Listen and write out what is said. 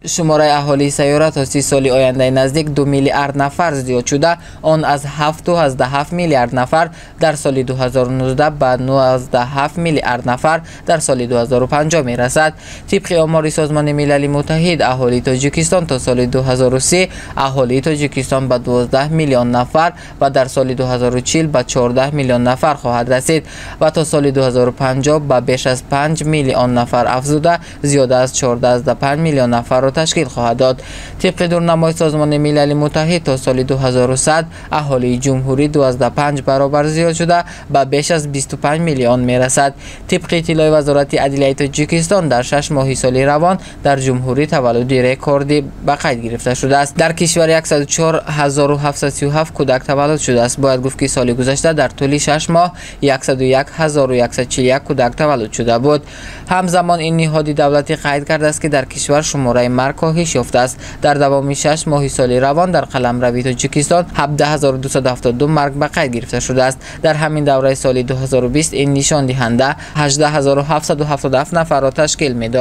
Шумораи аҳолии сайёра то 30 соли ояндаи наздик 2 миллиард нафар зиёд шуда, он аз 7,7 миллиард нафар дар соли 2019 ба 9,7 миллиард нафар дар соли 2050 мерасад. Тибқи омори Созмони Милали Муттаҳид, аҳолии Тоҷикистон то соли 2030 аҳолии Тоҷикистон ба 12 миллион нафар ва дар соли 2040 ба 14 миллион нафар хоҳад расид ва то соли 2050 ба беш аз 5 миллион нафар афзуда, зиёда аз 14,5 миллион нафарро ташкил хоҳад дод. Тибқи дурнамои Созмони Милали Муттаҳид, то соли 2100 аҳолии ҷумҳурӣ 2,5 баробар зиёд шуда, ба беш аз 25 миллион мерасад. Тибқи иттилои Вазорати адлияи Тоҷикистон, дар 6 моҳи соли равон дар ҷумҳурӣ таваллуди рекордӣ ба қайд гирифта шудааст. Дар кишвар 104 737 кӯдак таваллуд шудааст. Бояд гуфт, ки соли гузашта дар тӯли 6 моҳ 101 141 кӯдак таваллуд шуда буд. Ҳамзамон ин ниҳоди давлатӣ қайд кардааст, ки дар кишвар шумораи марг коҳиш ёфтааст. Дар давоми 6 моҳи соли равон дар қаламрави Тоҷикистон 17 272 марг ба қайд гирифта шудааст. Дар ҳамин давраи соли 2020 ин нишондиҳанда 18 777 нафарро ташкил медод.